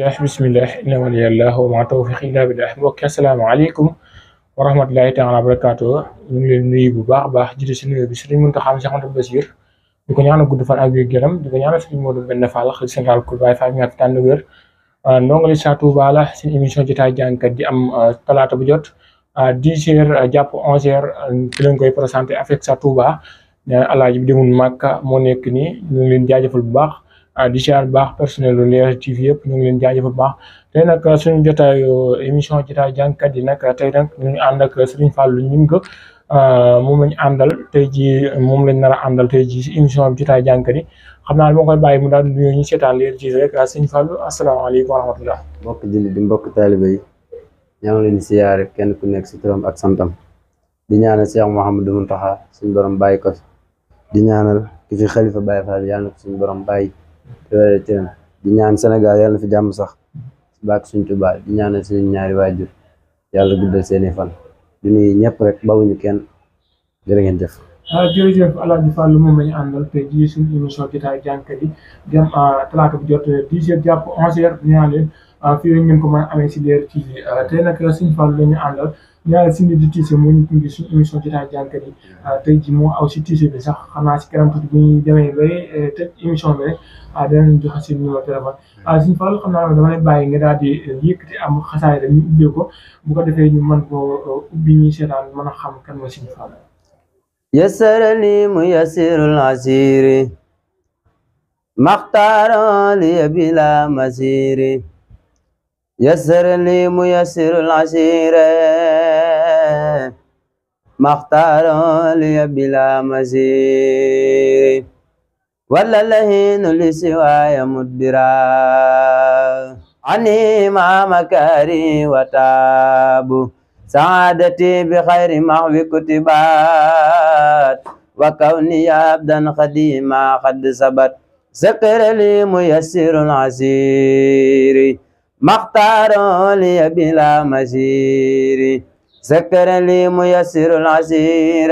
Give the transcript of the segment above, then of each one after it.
billah bismillah inna waliyallah wa ma tawfiq illa billah mbokk asalaamaaleykum wa rahmatullahi taala wa barakaatu ñu ngi leen nuyu bu baax a baax jiite si nuyu bi Sëriñ Muntaxa Cheikh Ahmadou Bassir di ko ñaanal gudd fan ak wér gëram di ko ñaanal Sëriñ Modou Mbène Fall xalifa général kul Baay Faal ñaar tànn wér ndongali saa Touba la seen émission jotaay jàngkat di am talaata bu jot 10h jàpp 11h ki leen koy présenté avec sa Touba alaaji bi demul Màkka moo nekk nii ñu ngi leen jaajëfal bu baax di siyaar bu baax personnel lu Leral TV yëpp ñu ngi leen jaajëfal bu baax tey nag suñu jotaayu émission jotaay jàngkat yi nag tey nag ñu ngi ànd ak Serigne Fallou Gningue moom lañu àndal tey jii moom lañ nar a àndal tey jii si émission bi jotaay jàngkat yi xam naa moo koy bàyyi mu daal nuyoo ñu seetaan Leral TV rek Serigne Fallou asalaamaaleykum wa rahmatullah mbokk jullit di mbokk taalibe yi ñoo ngi leen di siyaare kenn ku nekk si turam ak santam di ñaanal Cheikh Mouhamadou Mountakha suñu borom bàyyi ko di ñaanal ki fi xalifa Baye Fall yàlla na ko suñu borom bàyyi di ñaan Sénégal yàlla na fi jàmm sax baak suñ Tuubaa di ñaanal suñu ñaari waajur yàlla guddal seeni fan di nuyu ñëpp rek bawuñu kenn jërë ngeen jëf. jërëjëf Alaaji Fallou moom lañu àndal tey jii suñu émission jotaay jàngkat yi di am talaata bu jot 10h jàpp 11h ñu naan leen fii ngeen ko mën a amee si Leral TV tey nag suñu Fallou la ñu àndal ñaari sindi di tiise moo ñu gunge suñu émission jotaay jàngkat yi tey jii moo aw si tiise bi sax xanaa si kanam tuuti bu ñu demee ba tëj émission bi rek danañ joxe seen numéro téléphone suñu Fallou xam naa dama lay bàyyi nga daal di yëkkati am xasaay rek ñu ubbee ko bu ko defee ñu mën koo ubbi ñuy seetaan mën a xam kan mooy suñu Fallou. يسر لي ميسر العسير ما اختار لي بلا مسير يسر لي ميسر العسير ما اختار لي بلا مسير ولا لهين لسواي مدبرا عني مع مكاري وتاب سعادتي بخير محو كتبات وكوني عبدا خديما قد ثبت سكر لي ميسر العسير ما اختار لي بلا مسير سكر لي ميسر العسير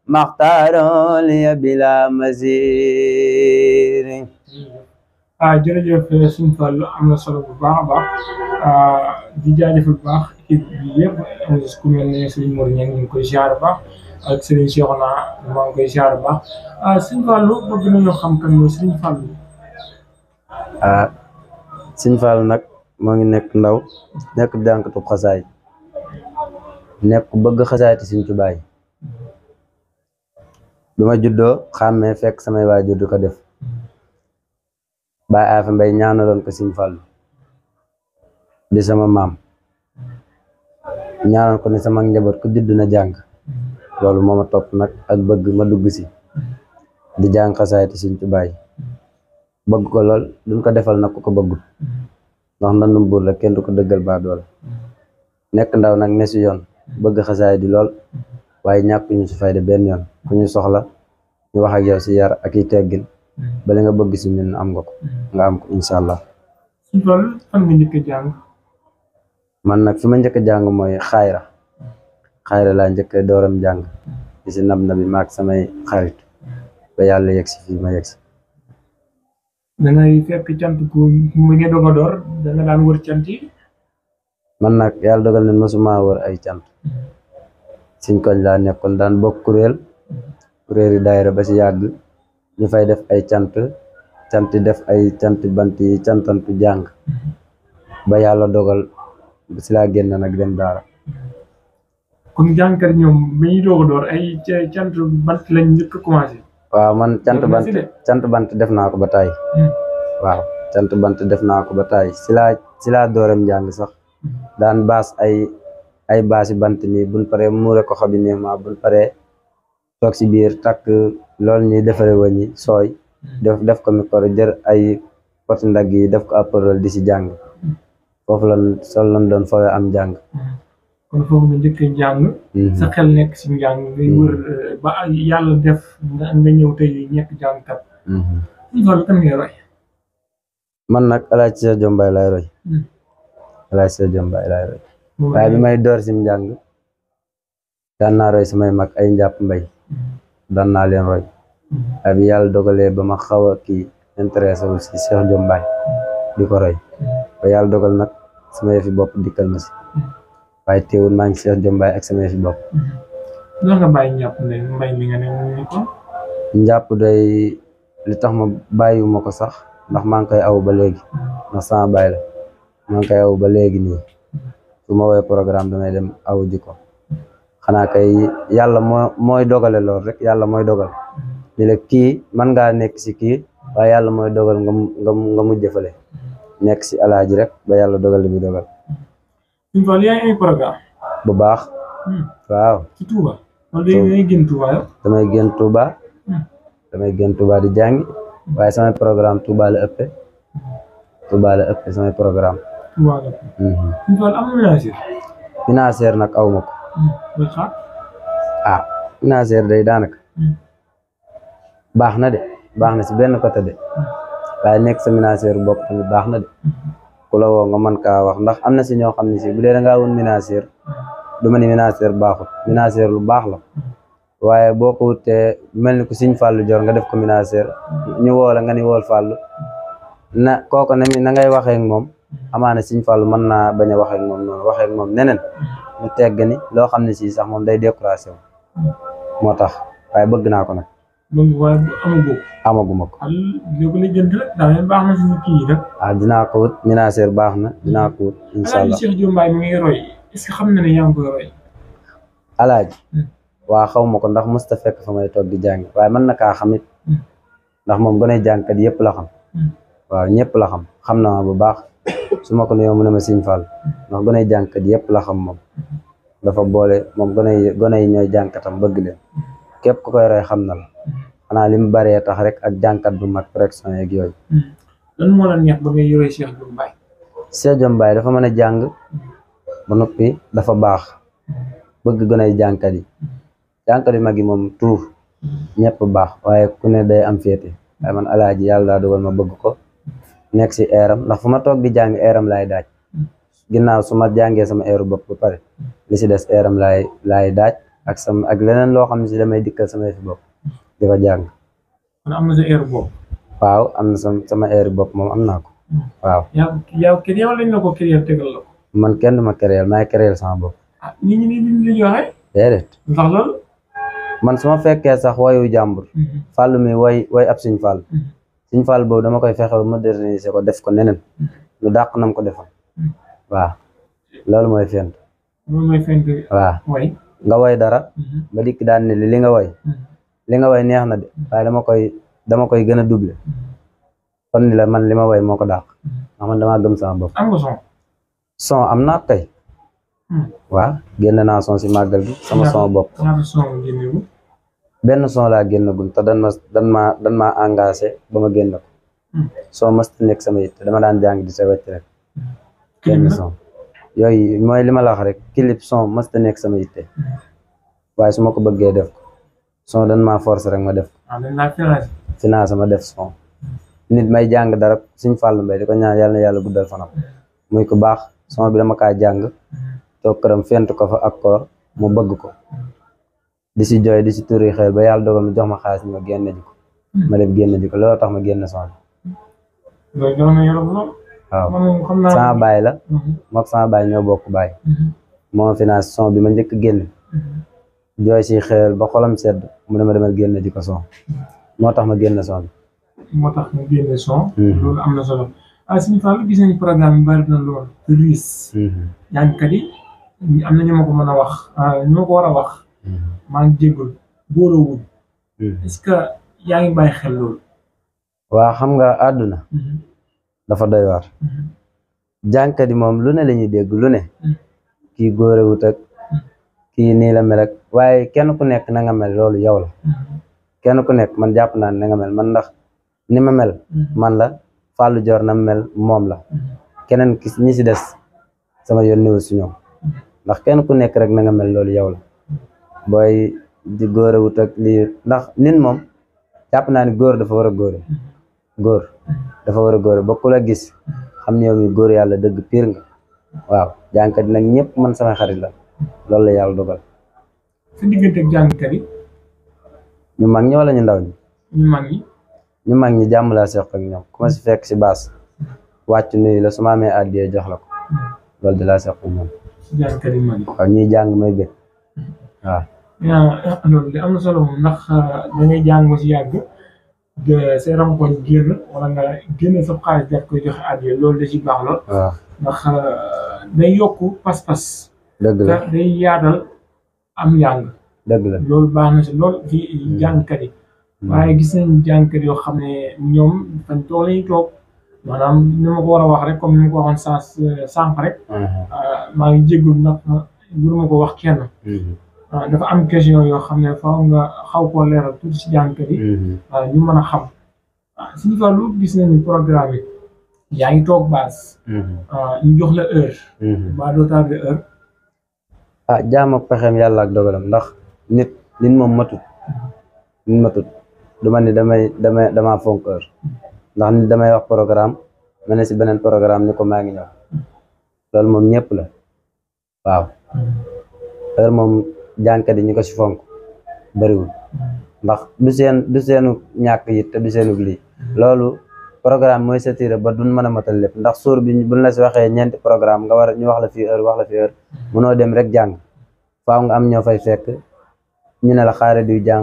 ما اختار لي بلا مسير. jërëjëf Serigne Fallou am na solo bu baax a baax di jaajëfal bu baax équipe bi yëpp ku mel ne Serigne Mor Niang ñu ngi koy ziar bu baax ak Serigne Cheikhouna maa ngi koy ziar bu baax Serigne Fallou bëgg nañoo xam kan mooy Serigne Fallou. Serigne Fallou nag moo ngi nekk ndaw nekk jànkatu xasaay nekk bëgg xasaay ti Serigne Touba bi ma juddoo xàmmee fekk samay waajur di ko def. Baay Afa Mbay ñaanaloon ko Serigne Fallou di sama maam ñaanal ko ne sama njaboot ku judd na jàng loolu moo ma topp nag ak bëgg ma dugg si di jàng xasaayati Serigne Touba bëgg ko lool duñ ko defal nag ku ko bëggul ndax ndandum buur la kenn du ko dëggal baa dool nekk ndaw nag ne si yoon bëgg xasaay di lool waaye ñàkk ñu si fayda benn yoon ku ñu soxla ñu wax ak yow si yar ak i teggin bala nga bëgg si ñun am nga ko nga am ko incha allah. Serigne Fallou fan nga njëkk a jàng. man nag fi ma njëkk a jàng mooy xayra laa njëkk a dooram jàng di si nab nabi maak samay xarit ba yàlla yegg si fii ma yegg si. da ngay fekk cant ku mu ngi doog a door da nga daan wër cant yi. man nag yàlla dogal na mosuma wër ay cant suñ koñ laa nekkoon daan bokk kuréel yi daayira ba si yàgg. ñu fay def ay cant def ay cant bant yi cantantu jàng ba yàlla dogal si laa génn nag dem daara. kon jàngkat ñoom bi ñuy doog a door ay cant bant lañ njëkk a commencé. waaw man cant bant def naa ko ba taay. waaw cant bant def naa ko ba taay si laa dooram jàng sax daan baas ay baasi bant nii buñ paree muure ko xobi nii ma buñ paree toog si biir takk loolu ñuy defaree woon ñi sooy def ko micro jër ay poti ndag yi def ko apparol di si jàng foofu lan doon foowe am jàng. kon foofu nga njëkk a jàng. sa xel nekk si njàng ngay wër ba yàlla def nga ñëw tey ñekk jàngkat. loolu kan ngay roy. man nag El Hadj Cheikh Diop Mbaye laay roy. El Hadj Cheikh Diop Mbaye laay roy. waaye bi may door sim njàng daan naa roy samay mag ay njàpp mbay daan naa leen roy waaye bi yàlla dogalee ba ma xaw a kii intéressé wu si Cheikh Diop Mbaye di ko roy ba yàlla dogal nag sama yëfi bopp dikkal ma si waaye teewul maa ngi Cheikh Diop Mbaye ak sama yëfi bopp. lan nga bàyyi njàpp ne mbay mi nga ne mu ko. njàpp day li tax ma bàyyiwuma ko sax ndax maa ngi koy aw ba léegi ndax sama baay la maa ngi koy aw ba léegi nii su ma woowee programme damay dem aw ji ko xanaa kay yàlla mooy dogale lool rek yàlla mooy dogal ni la kii mën ngaa nekk si kii waaye yàlla mooy dogal nga mujj fële nekk si alaaji rek ba yàlla dogal li muy dogal. Sëñ Fall yaa ngi ay programme bu baax. waaw ci Touba. wala damay génn Touba yow. damay génn Touba. damay génn Touba di jàngi waaye samay programme Touba la ëppee samay programme. Touba la ëppee. Sëñ Fall am na ménagère. ménagère nag aw ma ko. ménagère day daanaka. baax na de baax na si benn côté de waaye nekk sa ménagère bopp tamit baax na de ku la woo nga mën kaa wax ndax am na si ñoo xam ne si bu dee da ngaa woon ménagère du ma ni ménagère baaxut ménagère lu baax la waaye boo ko wutee mel ni ku Sëñ Fallu jor nga def ko ménagère ñu woo la nga ni wool Fallu na kooku na ngay waxee ak moom amaana Sëñ Fallu mën naa bañ a waxee ak moom noonu waxee ak moom neneen mu tegg ni loo xam ne si sax moom day découragé wu moo tax waaye bëgg naa ko nag. waaye amaguma ko. baax na si kii yi rek. dinaa ko wut ménagère baax na dinaa ko wut incha allah. Cheikh Diop Mbaye mi ngi roy est-ce que xam na ne yaa ngi koy roy. alaaji waa xaw ma ko ndax musta fekk fa may toog di jàng waaye mën na kaa xamit ndax moom gone jàngkat yëpp la xam waaw ñëpp la xam na ma bu baax su ma ko nuyoo mu ne ma Sëñ Fall ndax gone jàngkat yëpp la xam moom dafa boole moom gone yi ñooy jàngkatam bëgg leen képp ku koy roy xam na la xanaa li mu baree tax rek ak jàngkat bu mag pression yeeg yooyu. lan moo la neex ba ngay roy Cheikh Diop Mbaye. Cheikh Diop Mbaye dafa mën a jàng ba noppi dafa baax bëgg gone jàngkat yi jàngkat yu mag yi moom tuur ñëpp baax waaye ku ne day am féete waaye man alaaji yàlla daa dogal ma bëgg ko nekk si eeram ndax fu ma toog di jàng eeram laay daaj ginnaaw su ma jàngee sama eeru bopp ba pare li si des eeram laay daaj ak leneen loo xam ne si damay dikkal sama yëfi bopp di ko jàng. kon am na sa eeru bopp. waaw am na sama eeru bopp moom am naa ko waaw. yow kéréel lañ la ko kéréel tegal la ko. man kenn du ma kéréel maay kéréel sama bopp. nit ñi li ñu waxee. déedéet. ndax loolu. man su ma fekkee sax wayu jàmbur. Fallu mi way ab Sëñ Fall. Sëñ Fall boobu dama koy fexe moderniser ko def ko neneen lu dàq nam ko defal waaw loolu mooy fent. waaw nga way dara. ba dikk daan ne li nga way. li nga way neex na de waaye dama koy gën a doubler kon ni la man li ma way moo ko dàq ndax man damaa gëm sama bopp. am nga son am naa kay. waaw génn naa son si màggal gi sama son bopp. benn son laa génnagul te dan ma engagé ba ma génn ko. son mast nekk sama yitte dama daan jàng di sa wecc rek. benn son yooyu mooy li ma la wax rek clip son mast nekk sama yitte waaye su ma ko bëggee def ko son dan ma force rek ma def ko. finance ma def son nit may jàng dara Sëñ Fallu Mbaye di ko ñaan yàlla na yàlla guddal fanam muy ko baax son bi dama kaa jàng toog këram fent ko fa ak koor mu bëgg ko di si jooy di si turi xel ba yàlla dogal mu jox ma xaalis ma génne ji ko ma def génne ji ko loolu tax ma génne son bi waaw sama baay la mook sama baay ñoo bokk baay moo finance son bi ma njëkk génn jooy si xel ba xolam sedd mu ne ma demal génne ji ko son moo tax ma génne son bi loolu am na solo Sëñ Fall gis nañu programme yi bari na lool te riis jàngkat yi am na ñu ma ko mën a wax ñu ma ko war a wax maa ngi jéggul boolowul est-ce que yaa ngi bàyyi xel loolu. waa xam nga àdduna dafa doy waar jàngkat yi moom lu ne la ñuy dégg lu ne kii góorewut ak kii nii la mel ak waaye kenn ku nekk na nga mel loolu yow la kenn ku nekk man jàpp naa ne na nga mel man ndax ni ma mel man la Fallu Joor na mel moom la keneen ki ñi si des sama yoon néew si ñoom ndax kenn ku nekk rek na nga mel loolu yow la booy di góorewut ak lii ndax nit moom jàpp naa ni góor dafa war a góore góor dafa war a góore ba ku la gis xam ne yow mi góor yàlla dëgg piir nga waaw jàngkat yi nag ñëpp man sama xarit la loolu la yàlla dogal. sa diggante ak jàngkat yi. ñu mag ñi wala ñu ndaw ñi. ñu mag ñi. ñu mag ñi jàmm laa seq ak ñoom ku ma si fekk si baas wàcc nuyu la su ma amee àddiyee jox la ko loolu di laa seq moom. jàngkat yi mag yi. waaw ñuy jàng may bëgg waaw. loolu de am na solo moom ndax da ngay jàng ba si yàgg say rankoñ génn wala nga génne sa xaalis daf koy joxe àddiyee loolu da ci baax lool. waaw ndax day yokk pas-pas. dëgg la te day yaatal am njàng. dëgg la loolu baax na si lool ci jàngkat yi. waaye gis nañ jàngkat yoo xam ne ñoom fañ toog lañuy toog maanaam ni ma ko war a wax rek comme ni ma ko waxoon sànq rek. maa ngi jéggul nag ngir ma ko wax kenn. dafa am question yoo xam ne faaw nga xaw koo leeral tuuti si jàngkat yi. ñu mën a xam. suñu wàllu gis nañu programme yi. yaa ngi toog base. ñu jox la heure. ba doo tardé heure. jaam ak pexeem yàlla ak dogalam ndax nit moom matut. nit matut du ma ni damaa fonk heure ndax nit damay wax programme ma ne si beneen programme ni ko maa ngi ñëw loolu moom ñëpp la waaw. heure moom jàngkat yi ñu ko si fonk bëriwul ndax du seenu ñàkk it te du seenu lii loolu programme mooy saturé ba duñ mën a matal lépp ndax suur bi buñ la si waxee ñeenti programme nga war a ñu wax la fii heure mënoo dem rek jàng faaw nga am ñoo fay fekk ñu ne la xaare du jàng.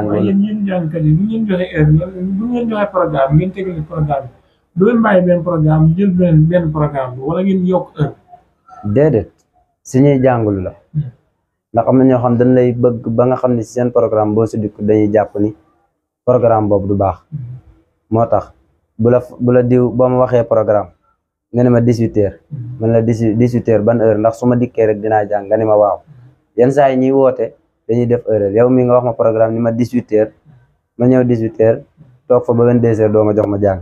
waaye yéen jàngkat yi bu ngeen joxe heure bu ngeen joxe programme ngeen tegal programme bi du leen bàyyi benn programme jël benn programme bi wala ngeen yokk heure. déedéet si ñuy jàngulu la ndax am na ñoo xam dañ lay bëgg ba nga xam ne si seen programme boo si dikk dañuy jàpp ni programme boobu du baax moo tax bu la diw boo ma waxee programme nga ne ma 18h man la 18h ban heure ndax su ma dikkee rek dinaa jàng nga ne ma waaw yenn saa yi ñuy woote dañuy def heure yow mi nga wax ma programme ni ma 18h ma ñëw 18h toog fa ba 22h doo ma jox ma jàng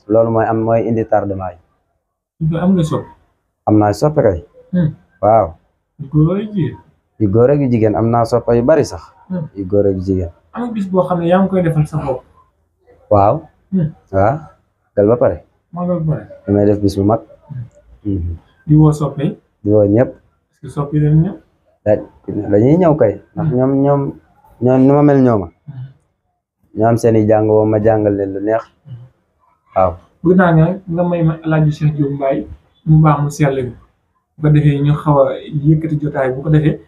loolu mooy indi tardement yi. am nga sopp. am naa soppe kay. waaw. yu góor ak yu jigéen am naa soppe yu bari sax. yu góor ak yu jigéen. am na bis boo xam ne yaa ngi koy defal sa bopp. waaw. waaw gal ba pare. damay def bis bu mag. di woo soppe. di woo ñëpp. est-ce que soppe dañuy ñëw. dañuy ñëw kay ndax ñoom ni ma mel ñooma ñoo am seen i jàng woo ma jàngal leen lu neex waaw. bëgg naa nga may ma El Hadj Cheikh Diop Mbaye mu baax mu sell bi bu ko defee ñu xaw a yëkkati jotaay bu ko defee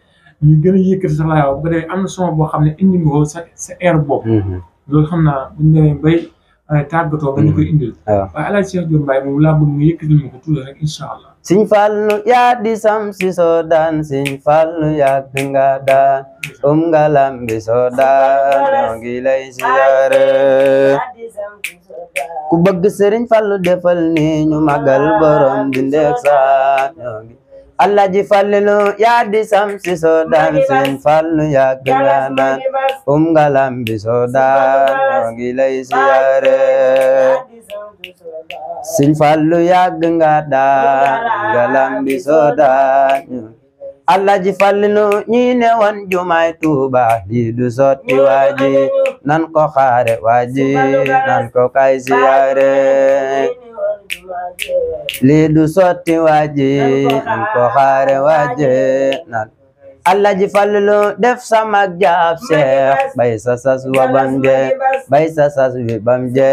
ñu gën a yëkkati sax laa bu ko defee am na son boo xam ne indi nga ko sa air bopp. loolu xam naa bu ñu demee bay tàggatoo ba ñu koy indil. waaye El Hadj Cheikh Diop Mbaye moom laa bëgg nga yëkkati ma ko tuuti rek incha allah. Sëñ Fallu yaa di sam si soo daan Sëñ Fallu yaa fi nga daan nga lambi soo daan ñoo ngi lay siyaare ku bëgg Sëriñ Fallu defal ni ñu magal borom di ndek saa ñoo ngi Alaaji Fallilu yaa di sam si soo daan Sëñ Fallu yaa fi nga daan nga lambi soo daan ñoo ngi lay siyaare Sëñ Fallu yàgg nga daan nga lambi soo daan Alaaji Fallilu ñi ne woon jumaay Tuuba lii du sotti waaji nan ko xaare waaji nan ko kay siyaare lii du sotti waaji nan ko xaare waaji nan Alaaji Fallilu def sama jaab Seex bay sa sas wa bam je bay sa sas wi bam je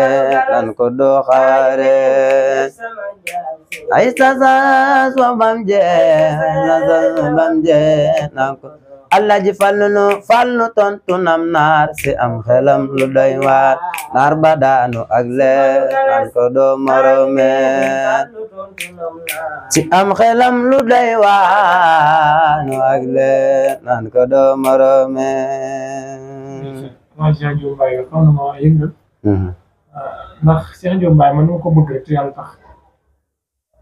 nan ko doo xaare ay sa sas wa bam je nan ko Alaaji Fallu tontu nam naar si am xelam lu doy waar naar ba daanu ak leer nan ko doo morome si am xelam lu doy waar nu ak leer nan ko doo morome. Cheikh Diop Mbaye xaw na ma yëngal. ndax Cheikh Diop Mbaye man ma ko bëgg rek te yàlla tax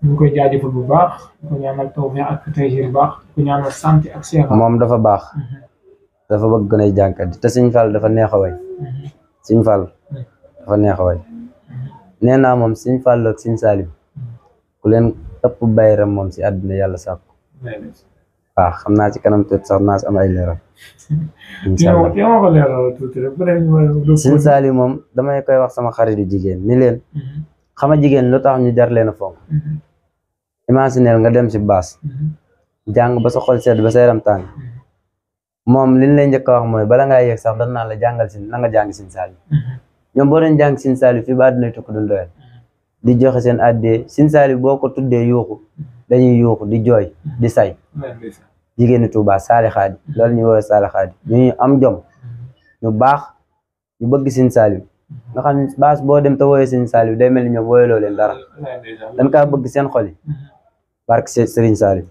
ñu ngi koy jaajëfal bu baax di ko ñaanal tawfeex ak taysiir bu baax di ko ñaanal santé ak seex. moom dafa baax. dafa bëgg gën a jànkat te Sëñ Fall dafa neex a way. Sëñ Fall dafa neex a way. nee naa moom Sëñ Fall ak Sëñ Salim ku leen ëpp bayram moom si àdduna yàlla sàkk. waaw xam naa ci kanam tuuti sax naa si am ay leeral. incha allah Sëñ Salim moom damay koy wax sama xarit yu jigéen ni leen. xama jigéen lu tax ñu jar leen a fonk. imagineel nga dem si baas. jàng ba sa xol sedd ba sa yaram tàng. moom liñ lay njëkk a wax mooy bala ngaa yegg sax dañ naan la jàngal si na nga jàng Sëñ Salim. ñoom boo doon jàng Sëñ Salim fii ba àdduna tukki duñ doyal di joxe seen addee Sëñ Saaliw boo ko tuddee yuuxu dañuy yuuxu di jooy di say jigéeni Tuubaa saalixaat yi loolu ñu woowee saalixaat yi ñu am jom ñu baax ñu bëgg Sëñ Saaliw nga xam ne baas boo dem te wooyee Sëñ Saaliw day mel ni ñoom wooyeloo leen dara dañ kaa bëgg seen xol yi barke Sëriñ Saaliw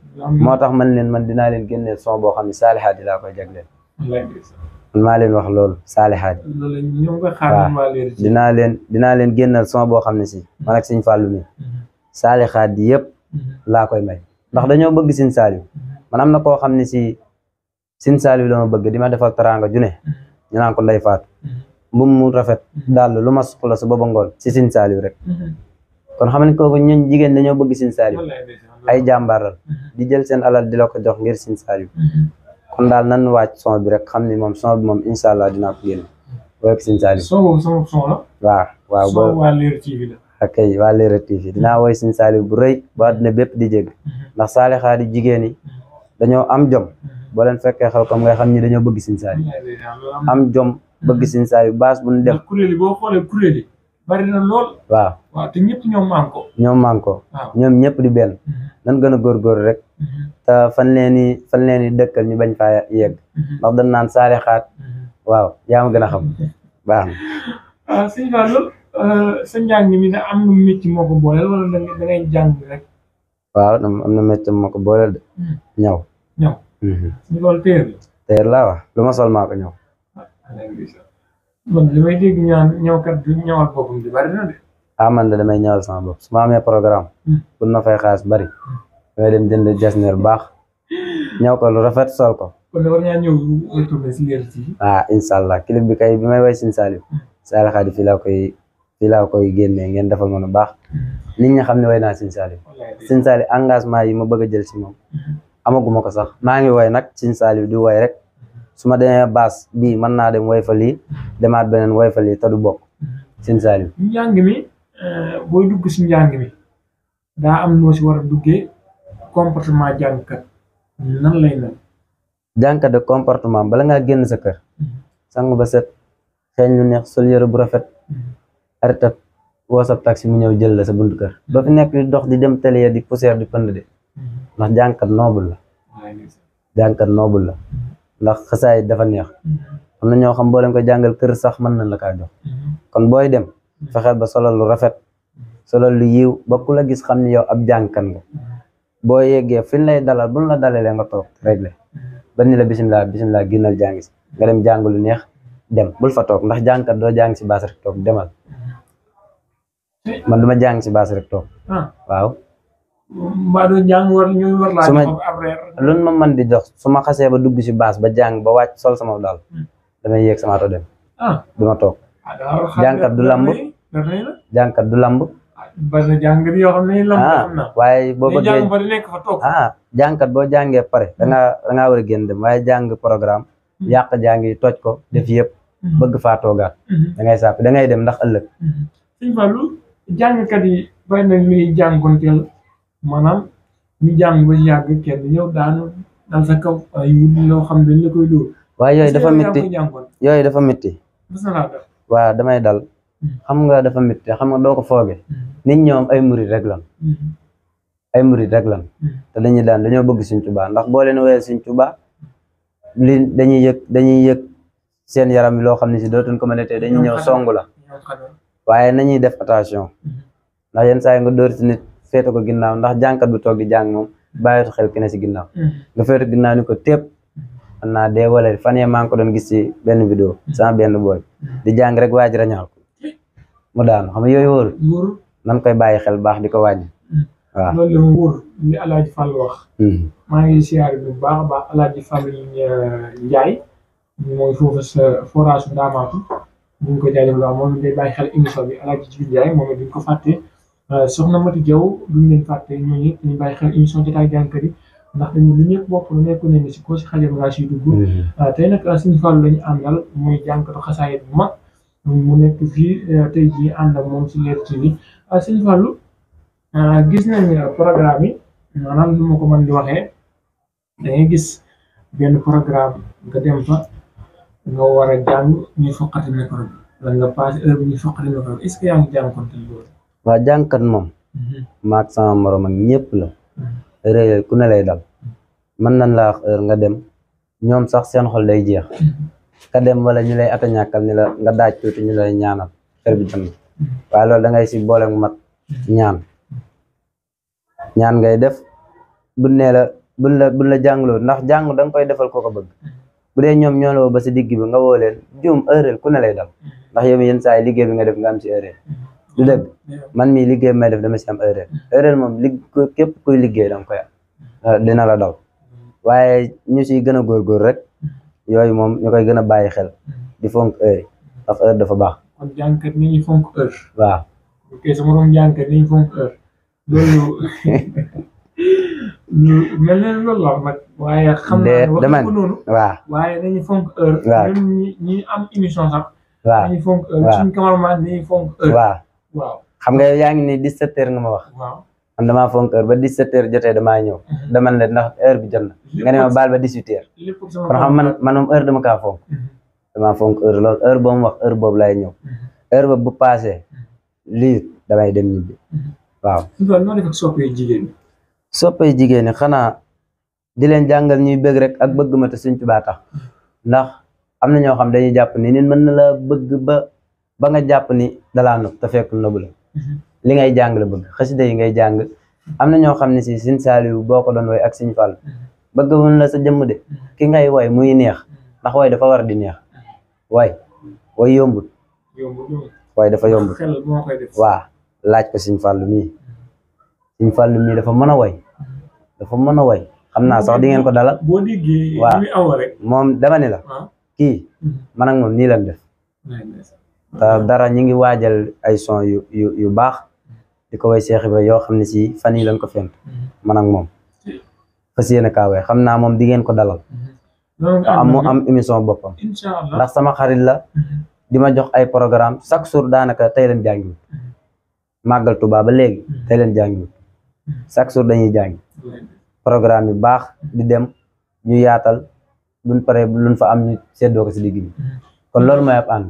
moo tax man dinaa leen génneel son boo xam ne saalixaat yi laa koy jagleel man maa leen wax loolu saalixaat yi waaw dinaa leen génneel son boo xam ne si man ak Sëñ Fallu mi saalixaat yi yëpp laa koy may ndax dañoo bëgg Sëñ Saaliw man am na koo xam ne si Sëñ Saaliw la ma bëgg di ma defal teraanga june ñu naan ko Ndey Faatu mbum mu rafet daal lu ma soxla su booba ngoon si Sëñ Saaliw rek kon xam ne kooku ñun jigéen dañoo bëgg Sëñ Saaliw ay jàmbaaral di jël seen alal di la ko jox ngir Sëñ Saaliw kon daal nan wàcc son bi rek xam ni moom son bi moom incha allah dinaa ko génne wooy ko Sëñ Saaliw waaw waa Leral TV dinaa woy Sëñ Saaliw bu rëy ba àddina bépp di jégg ndax saalixaat yi jigéen yi dañoo am jom boo leen fekkee xew comme ngay xam ni dañoo bëgg Sëñ Saaliw am jom bëgg Sëñ Saaliw baas bu ñu dem kuréel yi boo xoolee kuréel yi bari na lool waaw te ñëpp ñoom manko ñoom ñëpp di benn nan gën a góorgóorlu rek te fan leen i dëkkal ñu bañ faa yegg ndax dañ naan saalixaat waaw yaa ma gën a xam baax na Sëñ Fallu sa njàng mi da am na métier moo ko booleel wala da ngay jàng rek waaw am na métier moo ko booleel de ñaw suñu loolu téer laa wax lu ma sol maa ko ñëw man li may dégg ñëwkat du ñëwal boppam di bari na de man de damay ñëwal sama bopp su ma amee programme pour na fay xaalis bari damay dem jënd jasneer baax ñëw ko lu rafet sol ko kon war ñaa ñëw retourné si Leral TV incha allah clip bi kay bi may way Sëñ Saaliw saalixaat yi fii laa koy génnee ngeen defal ma lu baax nit ñi xam ne way naa Sëñ Saaliw Sëñ Saaliw engagement yi ma bëgg a jël si moom amaguma ko sax maa ngi woy nag Sëñ Saaliw di woy rek su ma demee baas bii mën naa dem woy fa lii demaat beneen woy fa lii te du bokk Sëñ Saaliw njàng mi booy dugg si njàng mi daa am noo si war a duggee comportement jàngkat nan lay mel jàngkat de comportement bala ngaa génn sa kër sang ba set xeeñ lu neex sol yëre bu rafet arrêté woo sa taxi mu ñëw jël la sa buntu kër doo fi nekk di dox di dem télé di poussière di pënd de ndax jàngkat noobul la ndax xasaay dafa neex am na ñoo xam boo leen ko jàngal kër sax mën nañ la kaa jox kon booy dem fexeel ba solal lu rafet solal lu yiw ba ku la gis xam ni yow ab jàngkat nga boo yeggee fi ñu lay dalal buñ la dalalee nga toog réglé ba ni la bisimilah génnal jàngi si nga dem jàng lu neex dem bul fa toog ndax jàngkat doo jàng si baas rek toog demal man duma jàng si baas rek toog waaw lu ma mën di jox su ma xasee ba dugg si baas ba jàng ba wàcc sol sama daal damay yéeg sama to dem duma toog jàngkat du lamb waaye boo bëggee jàngkat boo jàngee pare dangaa war a génn dem waaye jàng programme yàq jàng yi toj ko def yëpp bëgg faa toogaat da ngay sàpp da ngay dem ndax ëllëg Sëñ Fallu jàngkat yi bari na ñuy jànkonteel maanaam ñu jàng ba yàgg kenn ñëw daanu dal sa kaw ay loo xam dañ la koy dóor waaye yooyu dafa métti waaw damay dal xam nga dafa métti xam nga doo ko fooge nit ñoom ay murid rek lan te dañoo bëgg Sëñ Tuubaa ndax boo leen woowee Sëñ Tuubaa li dañuy yëg seen yaram yi loo xam ne si dootuñ ko mën a tee dañuy ñëw songu la waaye nañuy def attention ndax yenn saa yi nga dóor si nit féete ko ginnaaw ndax jàngkat bu toog di jàng moom bàyyitu xel ki ne si ginnaaw nga féete ginnaaw ni ko tépp man naa dee wala fan yee maa ngi ko doon gis ci benn vidéo sama benn booy di jàng rek waaj rañaal ko mu daanu xam nga yooyu wóorul nan koy bàyyi xel baax di ko wàññi waaw loolu la wóor li Alaaji Fall wax maa ngi siyaare bu baax a baax Alaaji Fall Njaay mooy foofu sa forage Ndaamaatu ñu ngi ko jaajëfal waaw moom day bàyyi xel émission bi Alaaji Jibi Njaay moom duñ ko fàtte soxna Mati Jaw duñ leen fàtte ñooñu dañuy bàyyi xel émission jotaay jàngkat yi ndax dañu lu ñëpp bokk lu nekk nañ si ko si xajam raa si dugg tey nag Sëñ Fallu lañu àndal muy jàngkatu xasaayid bu mag mu nekk fii tey jii ànd ak moom si Leral TV Sëñ Fallu gis nañ programme yi maanaam lu ma ko mën di waxee da ngay gis benn programme nga dem fa nga war a jàng ñuy foqati micro bi wala nga passé heure bi ñuy foqati micro bi est-ce que yaa ngi jànkoonte loolu waa jàngkat moom maag sama morom ak ñëpp la réer ku ne lay dal mën nañ laa wax heure nga dem ñoom sax seen xol day jeex ka dem wala ñu lay ata ñàkkal ni la nga daaj tuuti ñu lay ñaanal xel bi tam waaye loolu da ngay si boole mu mat ñaan ngay def buñ nee la buñ la jàngloo ndax jàng da nga koy defal ko ko bëgg bu dee ñoom ñoo la woo ba si digg bi nga woo leen juum heure ku ne lay dal ndax yow yenn saa yi liggéey bi nga def nga am si heure du dëgg man mii liggéey bi may def dama si am heure moom képp kuy liggéey danga koy am dina la daw waaye ñu siy gën a góorgóor rek yooyu moom ñu koy gën a bàyyi xel di fonk heure ndax heure dafa baax. kon jàngkat ni ñu fonk heure. waaw. ok sama doom jàngkat ni ñu fonk heure loolu mel na loolu la nag. waaye xam naa ne wax ko noonu. waaw waaye dañuy fonk heure. waaw même ñi am émission sax. waaw dañuy fonk heure suñu cameraman dañuy fonk heure. waaw xam nga yaa ngi ni 17h nga ma wax. waaw man damaa fonk heure ba 17h jotee damaa ñëw. dama ne ndax heure bi jot na. nga ne ma baal ba 18h. kon xam man moom heure dama kaa fonk. damaa fonk heure loolu heure boobu wax heure boobu lay ñëw. heure boobu bu passé lii damay dem ñibbi. waaw. noo def ak soppee jigéen ñi. soppee jigéen ñi xanaa di leen jàngal ñuy bëgg rek ak bëgg ma te Sëñ Tuubaa tax ndax am na ñoo xam dañuy jàpp ni nit mën na la bëgg ba nga jàpp ni dalaa nopp te fekk nobu la li ngay jàng la bëgg xasida yi ngay jàng am na ñoo xam ne si Sëñ Saaliw boo ko doon woy ak Sëñ Fall bëgg wun la sa jëmm de ki ngay woy muy neex ndax woy dafa war di neex woy yombut woy dafa yombut waaw laaj ko Sëñ Fall mii Sëñ Fall mii dafa mën a woy xam naa sax di ngeen ko dalal boo déggee waaw moom dama ne la kii man ak moom nii lañ def te dara ñi ngi waajal ay son yu baax di ko way Cheikh Ibra yoo xam ne si fan yi lañ ko fent man ak moom fas yéene kaawee xam naa moom di ngeen ko dalal mu am émission boppam ndax sama xarit la di ma jox ay programme chaque jour daanaka tey leen jàngiwut màggal Tuubaa ba léegi tey leen jàngiwut chaque jour dañuy jàngi programme yu baax di dem ñu yaatal buñ pare luñ fa am ñu seddoo ko si digg bi kon loolu mooy ab ànd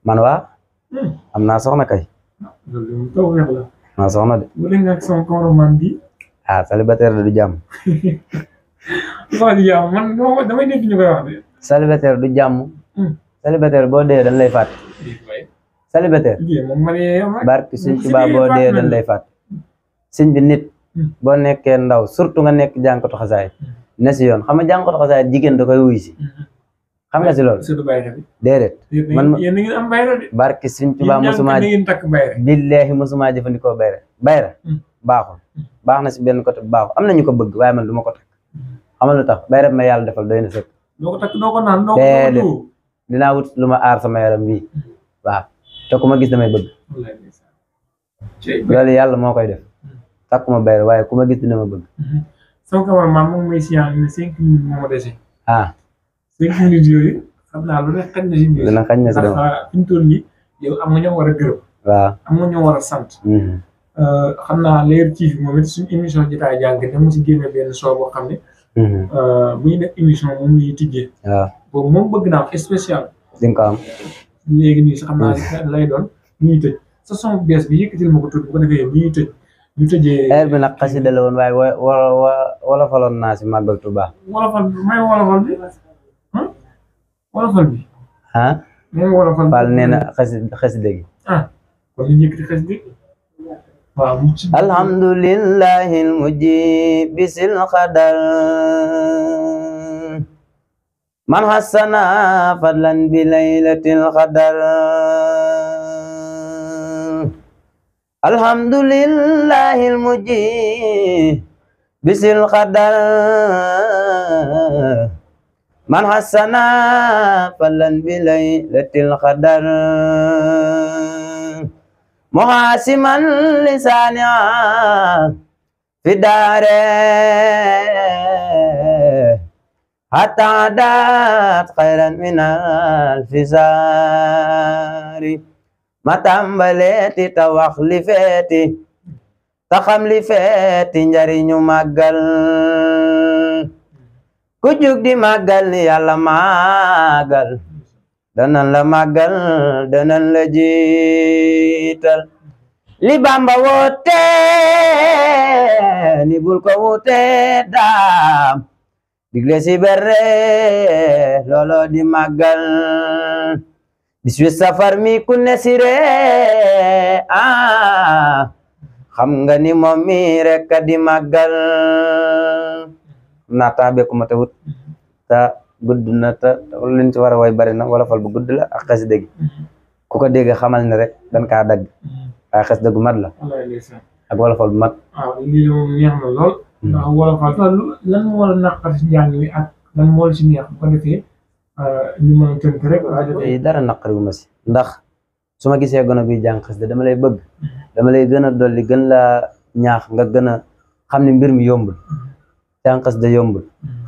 man waa am naa soxna kay naa soxna de célibataire de du jàmm célibataire du jàmm célibataire boo dee dañ lay fàtte célibataire barki Sëñ Tuubaa boo dee dañ lay fàtte sëñ bi nit boo nekkee ndaw surtout nga nekk jànkatu xasaay ne si yoon xam nga jànkatu xasaay jigéen da koy wuy si xam nga si loolu déedéet man barki Sëñ Tuubaa mosuma billaahi mosuma jëfandikoo bayra baaxul baax na si benn côté baaxul am na ñu ko bëgg waaye man du ma ko takk xam nga lu tax bayra bi ma yàlla defal doy na sëkk déedéet dinaa wut lu ma aar sama yaram bii waaw te ku ma gis damay bëgg loolu yàlla moo koy def takkuma bayra waaye ku ma gis dina ma bëgg sama cameraman moom mooy signalé ne 5 minutes moo ma dese 5 minutes yooyu xam naa lu ne xañ na si biir dina xañ na si ndax fi ñu toll nii yow am nga ñoo war a gërëm waaw am nga ñoo war a sant xam naa Leer TV moom it suñu émission jotaay jàngat mu si génne benn soo boo xam ne bu ñu def émission moom la ñuy tijjee waaw boobu moom bëgg naa ko spécial di nga ko am léegi nii sax xam naa lay doon ñuy tëj sa son bees bi yëkkatil ma ko tudd bu ko defee bi ñuy tëj ñu tëjee heure bi nag xasida la woon waaye wolofaloon naa si màggal Tuubaa wolofal bi may wolofal bi wolofal bi may wolofal Fall nee na xasida gi kon ñu yëkkati xasida gi waaw alhamdulillahi almujib bisil qadar man hassana fadlan bi laylatil qadar alhamdulillahi almujib bisil qadar man hassana fadlan bi laylatil qadar muhasiman lisaniha fi daare hatta dat khairan min alfisari matambaleeti ta wax li feeti ta xam li feeti njariñu màggal ku jug di màggal ni Yàlla màggal danan la màggal danan la jiital li Bamba woote ni bul ko wute daam digle si bere lolo di màggal 18 safar mi ku ne sire xam nga ni moom mi rek di màggal naa taabe ku ma tawut ta gudd na ta liñ ci war a way bari na wala fal bu gudd la ak xasida gi ku ko dégg xamal ne rek dañ kaa dagg waaye xasida gu mat la ak wala fal bu mat lii moom neex na lool ndax wala fal lan moo la naqar si njàng mi ak lan moo la si neex bu ko defee ñu mën a tënk rek dara naqar gu ma si ndax su ma gisee gone guy jàng xasida dama lay bëgg dama lay gën a dolli gën laa ñaax nga gën a xam ne mbir mi yombul jàng xasida yombul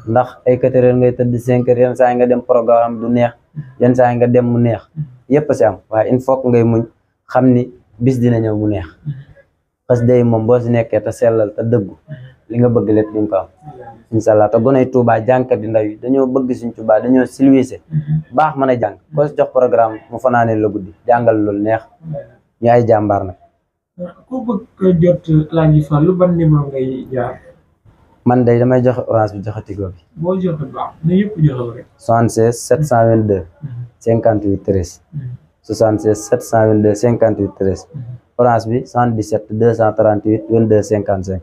ndax ay 4 heures ngay tëdd 5 heures yenn saa yi nga dem programme du neex yenn saa yi nga dem mu neex yëpp si am waaye il faut ngay muñ xam ni bis dina ñëw mu neex xasida yi moom boo si nekkee te sellal te dëggu li nga bëgg lépp di nga ko am incha allah te goney Touba jàngkat di ndaw yi dañoo bëgg suñ Touba dañoo silwise baax mën a jàng koo si jox programme mu fanaanee la guddi jàngal loolu neex ñu ay jàmbaar nag ku bëgg jot Alaaji Fallou ban numéro ngay jaar man day damay joxe orange bi joxe tigo bi boo joxe baax na yëpp joxe rek 76 722 58 13 76 722 58 13 orange bi 77 238 22 55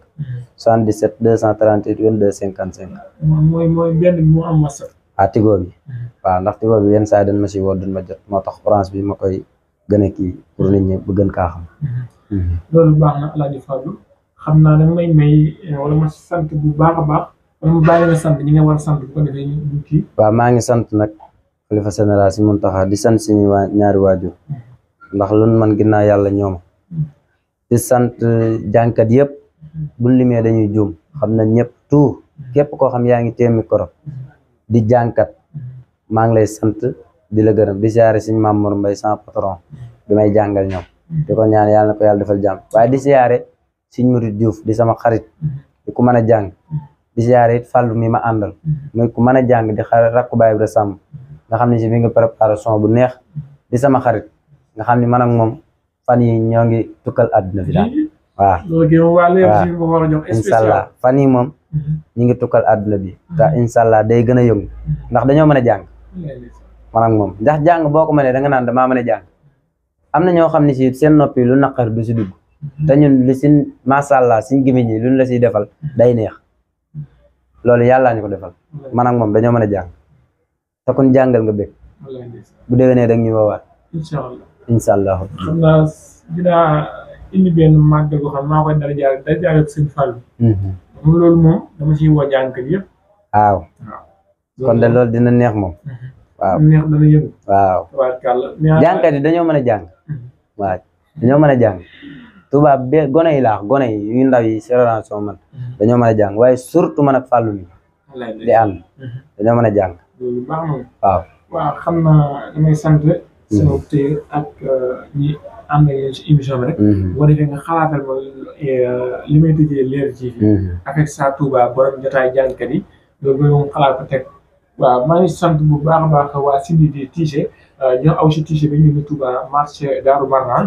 77 238 22 55 mooy benn bi mu am WhatsApp tigo bi waaw ndax tigo bi yenn saa yi dañ ma si woo duñ ma jot moo tax orange bi ma koy gën a kii pour nit ñi bu gën kaa xam loolu baax na Alaaji Fallou xam naa da may wala ma sant bu baax a baax wala ma bàyyi la sant ñi nga war a sant bu ko defee ñu kii waaw maa ngi sant nag xalifa général si Muntaxa di sant suñu ñaari waajur ndax lu man ginnaaw yàlla ñoom di sant jàngkat yëpp buñ limee dañuy juum xam na ñëpp tout képp koo xam yaa ngi téye micro di jàngkat maa ngi lay sant di la gërëm di siyaare suñu Mamour Mbaye sans patron bi may jàngal ñoom di ko ñaan yàlla na ko yàlla defal jàmm waaye di siyaare suñu Murid Diouf di sama xarit di ku mën a jàng di siyaare it Fallou mi ma àndal muy ku mën a jàng di xarit rakku baay bi sàmm nga xam ne si mi ngi préparation bu neex di sama xarit nga xam ne man ak moom fan yi ñoo ngi tukkal àdduna bi daal waaw incha allah fan yi moom ñu ngi tukkal àdduna bi te incha allah day gën a yëngu ndax dañoo mën a jàng man ak moom ndax jàng boo ko mënee da nga naan damaa mën a jàng am na ñoo xam ne si seen noppi lu naqar du si dugg te ñun li sin macha allah suñ gémmiñ ñi luñ la siy defal day neex loolu yàllaa ñu ko defal man ak moom dañoo mën a jàng te kun jàngal nga bëgg bu déwénee da nga ñu woowaat incha allah xam naa dinaa indi benn màggal boo xam maa koy dara jaar ak sëñ Fallou moom loolu moom dama ciy woo jàngkat yëpp waaw kon de loolu dina neex moom waaw neex dana yëngu waaw jàngkat yi dañoo mën a jàng waaw dañoo mën a jàng tubaab be gone yi laax gone yi yu ndaw yi sération man dañoo mën a jàng waaye surtout man ak Fallou mi di ànd dañoo mën a jàng loolu baax na waaw waaw xam naa damay sant sama téer ak ñi ànd ak yéen si émission bi rek boo defee nga xalaatal ma li may tëjee Leral TV avec sa Touba borom jotaay jàngkat yi loolu moom xalaat ko teg waaw maa ngi sant bu baax a baax waa Sindi di Tiché ñoo aw si Tiché bi ñu ngi Touba marché Daaru Marnaan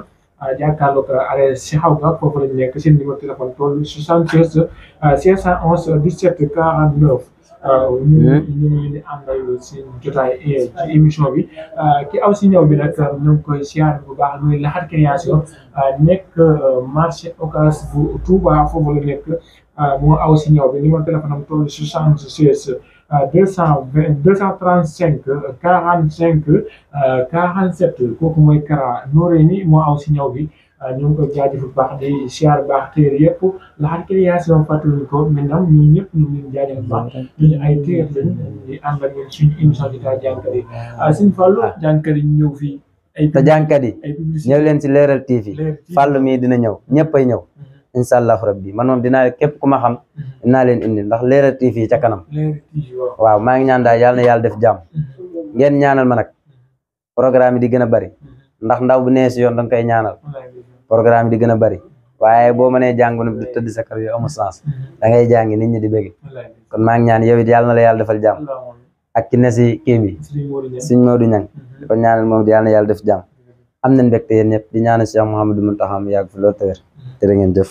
jàkkaarloog arrêt si xaw nga foofu lañ nekk seen numéro téléphone toll 76 511 17 49 ñu ngi leen di àndal seen jotaay ci émission bi ki aw si ñëw bi nag ñu ngi koy siyaare bu baax muy Laxat Création nekk marché Ocass bu Touba foofu la nekk moo aw si ñëw bi numéro téléphone am toll 76 235 45 47 kooku mooy Kara Noreyni moo aw si ñëw bi ñu ngi koy jaajëfal bu baax di siyaar baax téere yëpp Laxat Création fàttali ko maintenant ñun ñëpp ñu ngi leen jaajëfal bu baax ñu ay téere lañ di ànd ak ñun suñu émission bi daal jàngkat yi Sëñ Fallou jàngkat yi ñëw fii te jàngkat yi ñëw leen ci Leral TV Fallou mii dina ñëw ñëppay ñëw incha allah rabbi man moom dinaa képp ku ma xam dinaa leen indi ndax Leral TV ca kanam waaw maa ngi ñaan daal yàlla na yàlla def jàmm ngeen ñaanal ma nag programme yi di gën a bari ndax ndaw bu nee si yoon danga koy ñaanal programme yi di gën a bari waaye boo mënee jàng bu du tëdd sa kër yi amul sens da ngay jàngi nit ñi di bëgg kon maa ngi ñaan yow it yàlla na la yàlla defal jàmm ak ki ne si kii bi Sëñ Modou Niang di ko ñaanal moom yàlla na yàlla def jàmm am nañ mbégte yéen ñëpp di ñaanal Cheikh Mouhamadou Mountakha mu yàgg fi loolu tëwër jërë ngeen jëf.